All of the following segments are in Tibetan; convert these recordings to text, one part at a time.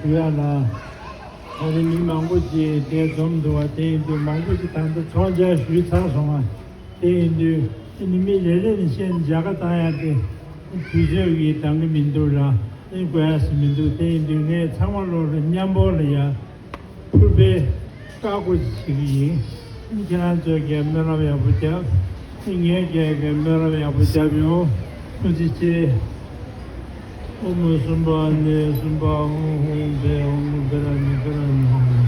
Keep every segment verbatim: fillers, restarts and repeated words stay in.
ཡ་ལ། ད་རེས་མི་མང་པོ་ཅིག་འདིར་འཛོམས་འདུག་པ། དེ་ཡིན་དུས་མང་པོ་ཅིག་ད་ལྟ་ཚོང་རྒྱག་ཞུས་ཚར་སོང་བ། དེ་ཡིན་དུས་ཨ་ནི་མི་རེ་རེ་ནས་བཤད་ནས་མཇལ་ཁ་བཏང་ཡ་དེ་དུས་ཚོད་ཀྱིས་འདང་གི་མི་འདུག་ར། ཨ་ནི་དགོས་ཡ་ཞིག་མི་འདུག་དེ་ཡིན་དུས་ངས་ཚང་མ་ལོག་ལ་མཉམ་པོ་ལ་ཡ། ཕུར་པའི་བཀའ་བསྒོ་ཞིག་ཡིན། ཁྱེད་རང་ཚོས་ཀྱང་སྨོན་ལམ་ཡག་པོ་བརྒྱབ། ངས་ཀྱང་ཀྱང་སྨོན་ལམ་ཡག་པོ་བརྒྱབ་ཡོང་། ཐུགས་རྗེ་ཆེ། ཨོཾ་སུམྦྷ་ནི་སུམྦྷ་ཧཱུྃ་ཧཱུྃ་བཻ། ཨོཾ་ག་ར་ཎི་ག་ར་ཎི་ཧཱུྃ།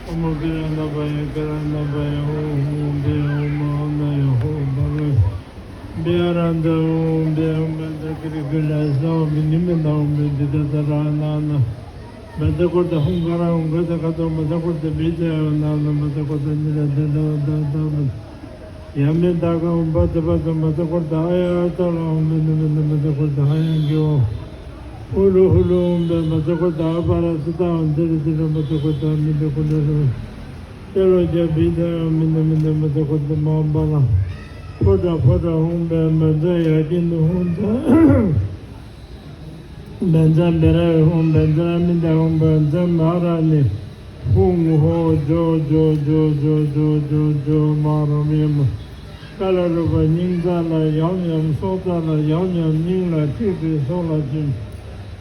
ཨོཾ་ག་ར་ཎ་པ་ཡ་ག་ར་ཎ་པ་ཡ་ཧཱུྃ་ཧཱུྃ་བཻ། ཨོཾ་ཨ་ན་ཡ་ཧོ་བྷ་ག་བི་ཨ་ར་ནྟ་ཧཱུྃ་བཻ། ཨོཾ་བཛྲ་ཀུ་ཏི་ཀུ་ལ་ས་ཨོཾ་ནི་མི་ནཱ་ཨོཾ་བི་ཏི་ཏ་ཏ་ར་ཎ་ན། བཛྲ་ཀུར་ཏ་ཧཱུྃ་ག་ར་ཧཱུྃ་ག་ཏ་ག་ཏོ། བཛྲ་ཀུར་ཏ་བི་ཛ་ཡ་ན་ན། བཛྲ་ཀུར་ཏ་ཉི་ར་དི་ད་ད་ད་ད། ཡ་མི་ད་ག་ཧཱུྃ་བ་ཏི་བ་ཏ། བཛྲ་ཀུར་ཏ་ཨ་ཡ་ཨ་ཏ་ལ་ཨོཾ་བི་ན་མི་ན། བཛྲ་ཀུར་ཏ་ཧ་ཡ་གི་ཨོ། ཧུ་ལུ་ཧུ་ལུ་ཨོཾ་བཛྲ་ཀུར་ཏ་ཨ་པ་ར་ཙི་ཏ་ཨོཾ་ཙི་རི་ཙི་ར། བཛྲ་ཀུར་ཏ་མི་ཏྲ་ཀུ་ཏྲ་ར། ཏེ་ལོ་ཀྱ་བི་ཛ་ཡ་མི་ན་མི་ན། བཛྲ་ཀུར་ཏ་མ་པ་ལ། ཕོ་ཏྲ་ཕོ་ཏྲ་ཧཱུྃ་བཛྲ་ཡ་ཀི་ནུ་ཧཱུྃ་ཏ། བཛྲ་བེ་ར་ཧཱུྃ། བཛྲ་མི་ཏ་ཧཱུྃ། བཛྲ་མ་ར་ཎི་ཧཱུྃ་ཧོ། ཇོ་ཇོ་ཇོ་ཇོ་ཇོ་ཇོ་ཇོ་མ་ར་མི་མ། ཀ་ལ་རུ་པ་སྙིང་རྩ་ལ་ཡང་ཡང་། སྲོག་རྩ་ལ་ཡང་ཡང་། སྙིང་ལ་ཁྲིག་ཁྲིག་སྲོག་ལ་ཆུན།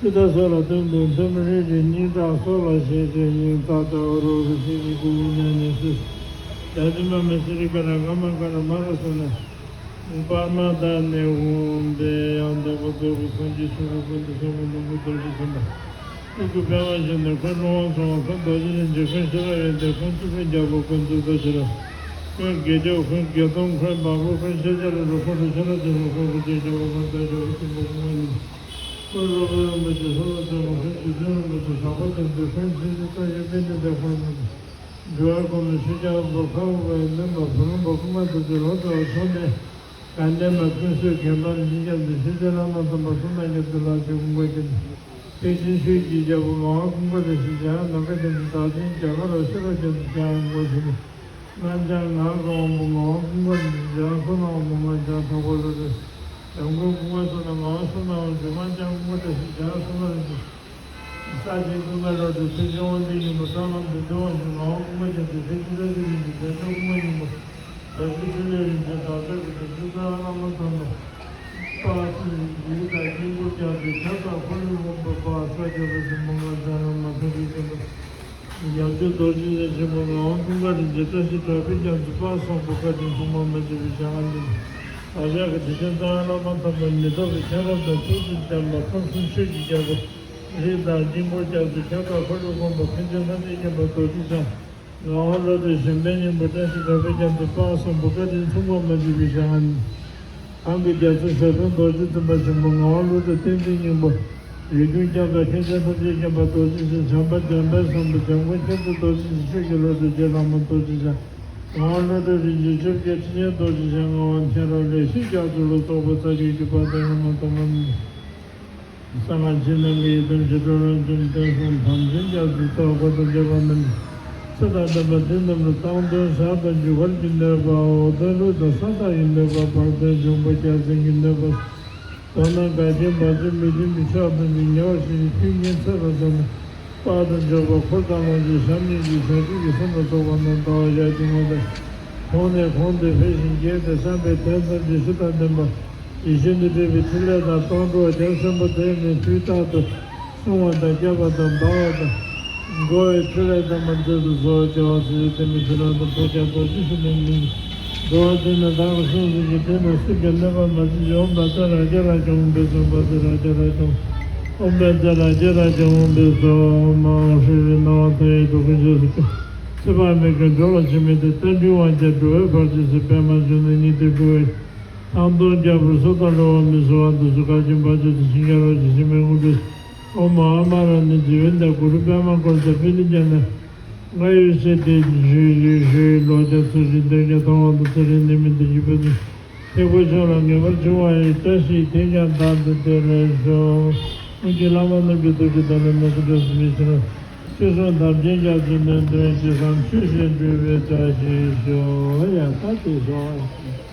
ཅི་ད་སྲོག་ལ་ཐུམ་ཐུམ། ཐུམ་རི་རི། སྙིང་ཁྲག་སྲོག་ལ་ཤས་ཆེ། སྙིང་རྩ་ད་རུ་རུ་ཤི་ཤི་ཀུ་ཀུ་ཉ་ཉ་སི། ད་དུ་མ་མི་སི་རི་ཀ་ར་ག་མ་ཀ་ར་མ་ར་སོ་ན། པར་མ་ད་ནི་ཧཱུྃ་བཛྲ་ཡང་དག་པར་རྫོགས་པའི་སངས་རྒྱས་ཆོས་སྐུ་ཀུན་ཏུ་བཟང་པོ་ལོངས་སྐུ་རྡོ་རྗེ་སེམས་དཔའ། སྐུ་གི་པད་མ་བཞིན་དུ་འཁོར་ལོ་ལྔ་འཚོ་བ། འཁོར་རྡོ་རྗེ་རིན་ཆེན། འཁོར་ཤེས་རབ་ཡོན་ཏན། འཁོར་ཐུབ་པའི་རྒྱལ་པོ་ཀུན་ཏུ་རྡོ་རྗེ་རབ། འཁོར་དགེ་སྦྱོར། འཁོར་དགེ་སློང་། འཁོར་བ་སྤུ། འཁོར་ཤཱཀྱ་ར་ལུག། འཁོར་ལོ་ཆེན་རབ་ཆེན་པོ། འཁོར་དགེ་སྦྱོར་རྒྱལ་པོ། འཁོར་དལ་འབྱོར་པ། ཆེན་པོ་ཀུན་དགའ་ཉིད། འཁོར་སློབ་དཔོན་རིན་པོ་ཆེ། ལྷོ་ནུབ་སྲིན་པོ། འཁོར་རྗེ་བཙུན་རིན་པོ་ཆེ། གྲགས་པ་ཅན་དུ། འཁོར་ཆེན་ཆེན་ས་ཡོམ་པའི་གནས་དེར་འཁོར་མི་འགྲོ། འགྲོ་བའི་གོ་འཕང་ཤེས་རྒྱ་ཆེན་པོ། ཁ་དབུགས་པའི་སྨོན་པ། བུ་རམ་པ། སྐུ་མ་ཐུབ་ཚེ་ལོ་ཙཱ་བ། མཚོ་སྨན་དགའ་ལྡན་པ། ཀུན་གསོས་དགེ་འཕེལ་རིན་ཆེན་རྒྱ་མཚོ། ཆོས་རྗེ་བླ་མ་དམ་པ་གསུམ་ལ་ཉེ་དུ་ལགས་ཀྱི་དགོངས་པ་ཅན། ཐེག་ཆེན་ཆོས་ཀྱི་རྒྱལ་པོ་ངག་དབང་ཀུན་དགའ་བཀྲ་ཤིས་ཀྱང་། ནམ་མཁའ་ལྡན་དུ་བདག་འཛིན་རྒྱ་གར་བ། ཤེས་རབ་རྒྱ་མཚོ་རྒྱལ་དབང་དགོངས་ཞུ་ནས། སྔགས་འཆང་ངག་གི་དབང་པོ་ངག་དབང་ཀུན་དགའ་རིན་ཆེན་རྒྱ་གར། བསོད་ནམས་དབང་པོ་སྔགས་འཆང་དྭགས་པོ་ལྷ་སྲས། འཇམ་མགོན་ཀུན་དགའ་བསོད་ནམས། ངག་དབང་བསོད་ནམས་དབང་ཕྱུག་སྔགས་འཆང་ཀུན་དགའ་བཀྲ་ཤིས་ཀྱང་། བསོད་ནམས་རིན་ཆེན། ས་ཆེན་ཀུན་དགའ་རབ་ཏུ་ཕྱུག་ཆེན་དབང་ལྡན་སྙིང་པོ། སྲང་ལམ་བདུད་འདུལ་དབང་ཕྱུག་ངག་དབང་ཀུན་དགའ་རྒྱ་མཚོ། ཐེག་ཆེན་བཀྲ་ཤིས་རིན་ཆེན་རྒྱ་མཚོ་ཀུན་དགའ་སྙིང་པོ། བདག་ཅག་ཕྲིན་ལས་རིན་ཆེན་བདག་ཅག་གི་སྒྲུབ་ཆེན་ཏཱ་ར་བླ་མ་དམ་པ། དཔལ་སྲིད་ཞིའི་དང་དཀྱིལ་འཁོར་རྒྱ་མཚོའི་ཁྱབ་བདག་འཁོར་ལོའི་དབང་པོ་དཔལ་ས་སྐྱ་པ་ཆེན་པོ་ངག་འཆང་བླ་མ་ཐུགས་རྗེ་ཆེན་པོ། རྒྱ་མཚོ་རྡོ་རྗེ་འཆང་ཆེན་པོ་ངག་དབང་ཀུན་དགའ་རིན་ཆེན་བཀྲ་ཤིས་གྲགས་པའི་རྒྱ་མཚོ་དཔལ་བཟང་པོ་བཀའ་དྲིན་མཚུངས་པ་མ་མཆིས་པའི་ཞལ་སྔ་འཛོམས། བདག་ཅག་གི་སྒྲུབ་ཆེན་ཏཱ་ར་བླ་མ་དམ་པ་མི་ཐོག་པའི་མཁྱེན་རབ་དང་ཐུགས་སུ་བྱམས་པ་ཁམས་གསུམ་ཆོས་ཀྱི་རྒྱལ་པོ། རི་དྭགས་དཀྱིལ་འཁོར་རྒྱ་མཚོའི་ཁྱབ་བདག་འཁོར་ལོའི་དབང་པོ་མཁན་ཆེན་ལྷ་འདྲེས་བརྒྱན་པ་རྡོ་རྗེ་འཆང་། ངག་དབང་བློ་གྲོས་གཞན་ཕན་སྙིང་པོ་བཀྲ་ཤིས་གྲགས་པའི་རྒྱ་མཚོ་དཔལ་བཟང་པོ་བཀའ་དྲིན་མཚུངས་པ་མ་མཆིས་པའི་ཞལ་སྔ་འཛོམས། གང་གི་རྒྱ་མཚོ་ཞབས་དྲུང་རྡོ་རྗེ་འཛིན་པ་ཆེན་པོ་ངག་དབང་བློ་གྲོས་བསྟན་འཛིན་སྙིང་པོ། རིགས་ཀུན་ཁྱབ་བདག་མཁན་ཆེན་ཐམས་ཅད་མཁྱེན་པ་རྡོ་རྗེ་འཆང་། བྱམས་པ་འཇམ་དཔལ་བཟང་པོ་འཇམ་མགོན་མཁྱེན་བརྩེ་རྡོ་རྗེ་འཆང་། ཆོས་ཀྱི་བློ་གྲོས་རྗེ་བླ་མ་རྡོ་རྗེ་འཆང་། ངག་དབང་བློ་གྲོས་རིན་ཆེན་ཆོས་རྒྱལ་ཁྲི་སྙན་རྡོ་རྗེ་འཆང་། ངག་དབང་མཁྱེན་རབ་ལེགས་བཤད་རྒྱ་མཚོ་ལ་སོགས་པ་རྩ་བརྒྱུད་ཀྱི་དཔལ་ལྡན་བླ་མ་དམ་པ་རྣམས། གསང་སྔགས་ཕྱི་ནང་གི་ཡི་དམ་ཞི་ཁྲོ་རབ་འབྱམས་བསྟན་སྲུང་དམ་ཅན་རྒྱ་མཚོའི་ཚོགས་འཁོར་དང་བཅས་པ་རྣམས་ཚེ་དང་ལྡན་པ་འདི་རྣམས་ལ་སྟེང་གདོན་ཟས་དང་རྒྱུ་སྐར་གྱི་གནོད་པ། འོག་གདོན་ཀླུ་དང་ས་བདག་གི་གནོད་པ། བར་གདོན་འབྱུང་པོ་རྒྱལ་བཙན་གྱི་གནོད་པ། མདོར་ན་འགལ་རྐྱེན་བར་ཆད་མི་མཐུན་པའི་ཕྱོགས་ཐམས་ཅད་ཉེ་བར་ཞི་ཞིང་མཐུན་རྐྱེན་ཚེ་དང་བསོད་ནམས་དཔལ་དང་འབྱོར་པ་འཁོར་དང་ལོངས་སྤྱོད་བྱམས་སྙིང་རྗེ་བྱང་ཆུབ་ཀྱི་སེམས་ལ་སོགས་པ་རྣམས་ཟླ་བ་ཞག་གཅིག་མ་ལྟར་གོང་ནས་གོང་དུ་འཕེལ་ཞིང་རྒྱས་ཏེ་བསམ་པའི་དོན་ཐམས་ཅད་གཞི་དང་ལྡན་པ་ཡིད་བཞིན་དུ་འགྲུབ་པའི་ཕྲིན་ལས་དང་སྤངས་རྟོགས་རྒྱ་ཆེན་པོ་དེ་ནི་དུས་རྟག་ཏུ་བསྲུང་བ་དང་བསྐྱབ་པ་དང་སྦ་བ་དང་། འགྲོ་བའི་ཕྲིན་ལས་དམ་པ་མཛད་དུ་གསོལ། རྒྱལ་བ་སྲས་བཅས་བསྟན་པའི་ཕྱི་ནང་དུ་ཕོ་བརྒྱ་རྡོ་རྗེ་སེམས་དཔའི་མིང་། འགྲོ་བ་ཀུན་ལ་བདག་གིས་གསུངས་ཟིན་གྱི། དེ་ནི་སྲིད་པའི་གནོད་པ་མ་བྱེད་ཅིག་ཨོཾ་བཛྲ་རཀྵ་རཀྵ་ཧཱུྃ་བྷེ་སྭ། ཨོཾ་བཛྲ་རཀྵ་རཀྵ་ཧཱུྃ་བྷེ་སྭ། ཨོཾ་བཛྲ་རཀྵ་རཀྵ་ཧཱུྃ་བྷེ་སྭ། ཨོཾ་ཨཱཿ་ཧྲཱིཿ་ཧྲཱིཿ་ནཱ་རོ་ཏ་ཡེ་འགྲོ་ཀུན་རྗེས་སུ་སྐྱོང་། ཚེ་དཔག་མེད་ཀྱི་འགྲོ་ལ་འཆི་མེད་དེ། རྟེན་འབྲེལ་དབང་བཅས་འགྲོ་བའི་བར་ཆད་སེལ། པདྨ་འབྱུང་གནས་ཉི་ཟླའི་སྤྲུལ་པ་ཡིས། ཐང་སྟོང་རྒྱལ་པོར་སོ་ཐར་འགྲོ་བ་མི་བཟོད་པ། འདི་ཚོ་བཀའ་བཞིན་བག་ཆགས་དང་ཞིང་ཁམས་རོ་གཅིག་ཕྱི་མའི་དངོས་གྲུབ། ཨོཾ་ཨ་མ་ར་ཎི་ཛི་ཝནྟ་གུ་རུ་པདྨ་བཀོད་རྫོགས་པི་ལི་ཙ་ན། རྔ་ཡབ་སྲས་བདེ་ཞུ་ཞུ་ཞུ་ཡི་ལོ་བརྒྱ་འཚོ་ཞིང་འདོད་ཆགས་མཐོང་བ་དང་ཚེ་རིང་ནད་མེད་བདེ་སྐྱིད་ཕུན་སུམ་ཚོགས་པའི་ཕྱོགས་ལ་ངེས་པར་འབྱུང་བ་ཡི་བཀྲ་ཤིས་དེས་ཀྱང་བདག་འདི་དེ་ལ་ཤོག་སྔོན་གྱི་བླ་མ་རྣམས་ཀྱི་ཐུགས་ཀྱི་དམ་ལ་ནོར་བུ་འདྲ་སུ་མི་ཕྱིན་རུང་། ཆོས་སྲུང་དམ་ཅན་རྒྱ་མཚོའི་ནང་དུ་ཇི་བསམ་ཆོས་བཞིན་འགྲུབ་པའི་བཀྲ་ཤིས་ཤོག་ཡ་ད་དེ་ཤོག